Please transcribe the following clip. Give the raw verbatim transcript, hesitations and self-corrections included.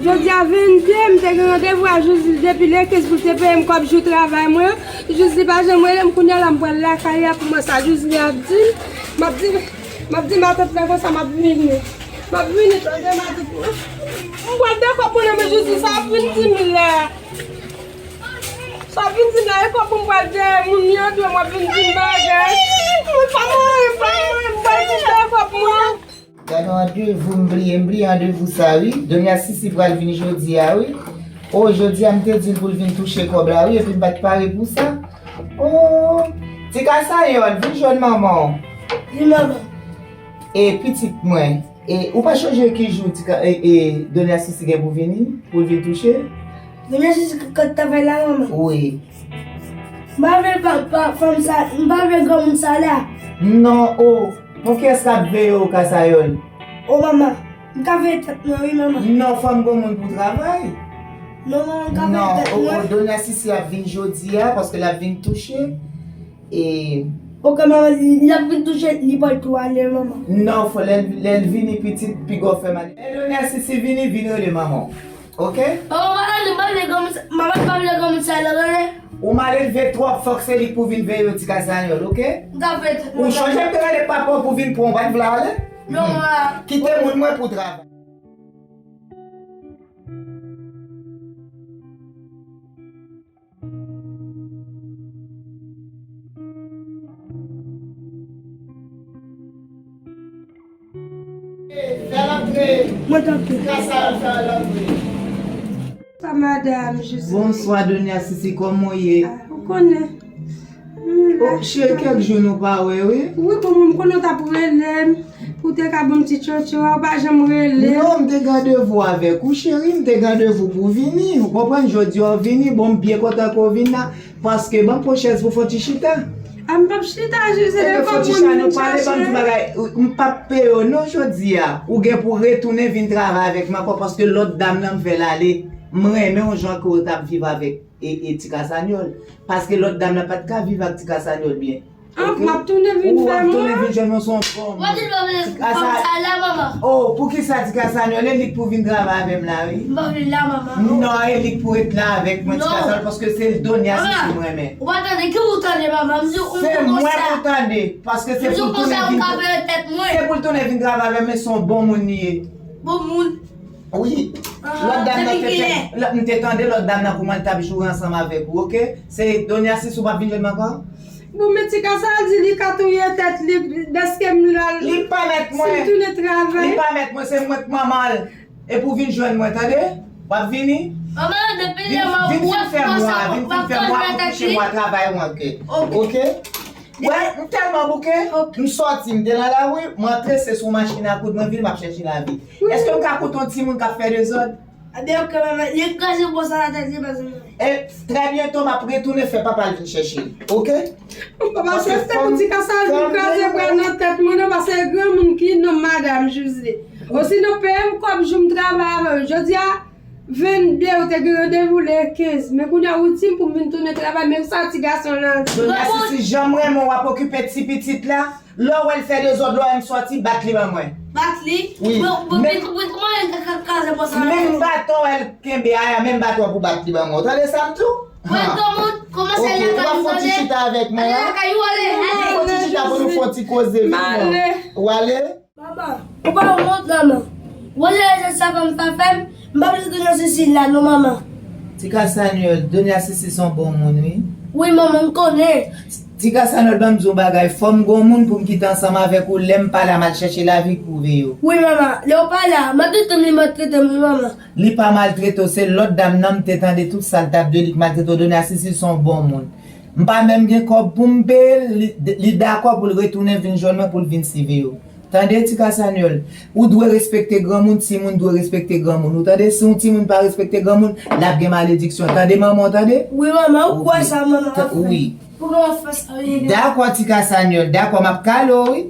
Jodi a vennde, m te gen randevou a Jouzli depi le kenz pou l te peye m kòb jou travay mwen an. Jouzli pa janm rele m, kounye a la m pral lakay la pou m wè sa Jouzli ap di m. M ap di, m ap di matant lan konsa m ap vini. M ap vini, tande matant mwen. M pral de kòb mwen nan men Jouzli, sa ap vin di m la. Sa ap vin di m la, e kòb mwen m pral dèyè moun yo, dwe m ap vin di m bagay. Mwen pa mwen, pa mwen, m pral touche kòb mwen. Gade yon randevou m bliye, m bliye randevou sa wi. Donya Sisi pral vin jodi a wi. O, jodi a m te di l pou l vin touche kòb la wi, epi m pa t pare pou sa. O, ti Kasayòl, vin jwenn manman w. Wi, manman. E pitit mwen, e ou pa chonje ki jou ti Ka-, e, e, Donya Sisi gen pou vini, pou l vin touche? Donya Sisi k-, k-, travay la, manman? Wi. M pa vle pa, pa, fanm sa, m pa vle granmoun sa la. Non, o. Bon, kiyès k ap veye w, Kasayòl? O manman, m ka veye tèt mwen wi, manman. Non, fanm granmoun pou travay. Non, manman, m ka veye tèt mwen. Non, o, o, Donya Sisi ap vin jodi a, paske l ap vin touche. E. Oke, manman, li, li ap vin touche, li pral tou ale, manman. Non, fò lè, lè l vini pitit, piga w fè mal. Lè Donya Sisi vini, vin rele manman w. Oke? Manman, pa tande, m pa vle granmoun sa, manman, m pa vle granmoun sa la, tande? Ou mal elve twòp, fòk se li k pou vin veye w, ti Kasayòl, oke? M ka veye tèt mwen. Ou chonje m te rele papa w pou vin pran w, w pa t vle ale? Non, manman. Kite moun mwen pou travay. Fè l antre. Mwen t antre. Kasa yo fè l antre. Sa madanm Joseph. Bonswa, Donya Sisi, kòman w ye? Ah, ou konnen. Oh, cheri, kèk jou nou pa wè, wi. Wi, kòman m konnen w t ap rele m pou w te ka ban m ti tchotcho a, ou pa janm rele m. Non, m te gen randevou avèk ou, cheri, m te gen randevou pou w vini. Ou konprann, jodi a w vini, bon, m byen kontan ke w vin la. Paske ban m pran chèz pou fon ti chita. A m p ap chita, José, e kòb mwen m vin chache. Ban m di bagay, m p ap peye w non jodi a. Ou gen pou retounen vin travay avèk mwen ankò paske lòt dam nan m fè l ale. M renmen w jan ke w t ap viv avèk e, e ti Kasanyòl. Paske lòt dam nan pa t ka viv ak ti Kasanyòl byen. An, m ap tounen vin fè mwen. Ou ap tounen vin jwenn mwen se yon bon moun. Ti Kasa-, oh, poukisa ti Kasanyòl e li k pou vin travay avè m la, wi. M pa vle la, manman, non. Non, e li k pou ret la avèk mwen, ti Kasanyòl, paske se Donya Sisi m renmen. Ou pa tande, ki ou tande, manman? M di ou konsa. Se mwen pou tande, paske se pou tounen vin. M di ou konsa, m ka veye tèt mwen. Se pou l tounen vin travay avè m, men se yon bon moun li ye. Bon moun. Wi. Lòt dam nan te fè, lòt, m te tande lòt dam nan kouman l t ap joure ansanm avèk ou, oke? Se Donya Sisi ou p ap vin jwenn m ankò? Bon, men ti Kasa di li ka touye tèt li, dèske m la, li pa mèt mwen. Si m tounen travay. Li pa mèt mwen, se mwen k manman l. Epi w vin jwenn mwen, tande? W ap vini? Manman, depi lè m ap wè konsa, w ap touye tèt li. Vin fin fè mwa, vin fin fè mwa pou kouche mwa travay ou anke. Oke? Wè, m tèlman bouke, m sòti, m te nan lari, m antre, se sou machin a koud mwen vin, m ap chèche lavi. Èske m ka koute yon timoun k ap fè dezòd? Ebyen, oke, manman, li kraze bò sa nan tèt li, pa zanmi. E, trè byento, m ap retounen fè papa l vin chèche l, oke? Papa, se te pou ti Kasa vin kraze bwa nan tèt mwen, non, paske granmoun ki non madanm José. Osinon, peye m kòb jou m travay avè w. Jodi a, vennde, ou te gen randevou le kenz. Men kounye a ou di m pou m vin tounen travay, men sa ti gason lan. Donya Sisi, jan m renmen w ap okipe ti pitit la. Lè w wè l fè dezòd, lè w wè m sòti, bat li ban mwen. Bat li? Wi. Bon, bon, men, men kòman l ka, ka, ka kraze bò sa? Menm baton w wè l kenbe a, menm baton w pou bat li ban mwen. Ou tande sa m di w? Wè, granmoun, kòman se lakay ou ale? Ou pa fè ti chita avèk mwen, an? Lakay ou ale? Fè ti chita pou nou fè ti koze, vin non. Ou ale? Manman, ou pa wont, manman. Wè lè sa fanm sa fè m, m pa vle Donya Sisi la non, manman. Ti Kasanyòl, Donya Sisi se yon bon moun, wi. Wi, manman, m konnen. Ti Kasanyòl, ban m di w yon bagay, fò m gon moun pou m kite ansanm avèk ou, lè m pa la, m al chèche lavi k pou veye w. Wi, manman, lè w pa la, maltrete m, li maltrete m, wi, manman. Li pa maltrete w, se lòt dam nan m te tande tout sa l t ap di w, li k maltrete w, Donya Sisi se yon bon moun. M pa menm gen kòb pou m peye l, li, li dakò pou l retounen vin jwenn mwen pou l vin siveye w. Tande, ti Kasanyòl, ou dwe respekte granmoun, timoun dwe respekte granmoun. Ou tande, si yon timoun pa respekte granmoun, l ap gen malediksyon. Tande, manman w, tande? Wi, manman, ou kwè sa, manman? Wi. Pou mwen fè sa, wi. Dakò, ti Kasanyòl, dakò, m ap kale w, wi.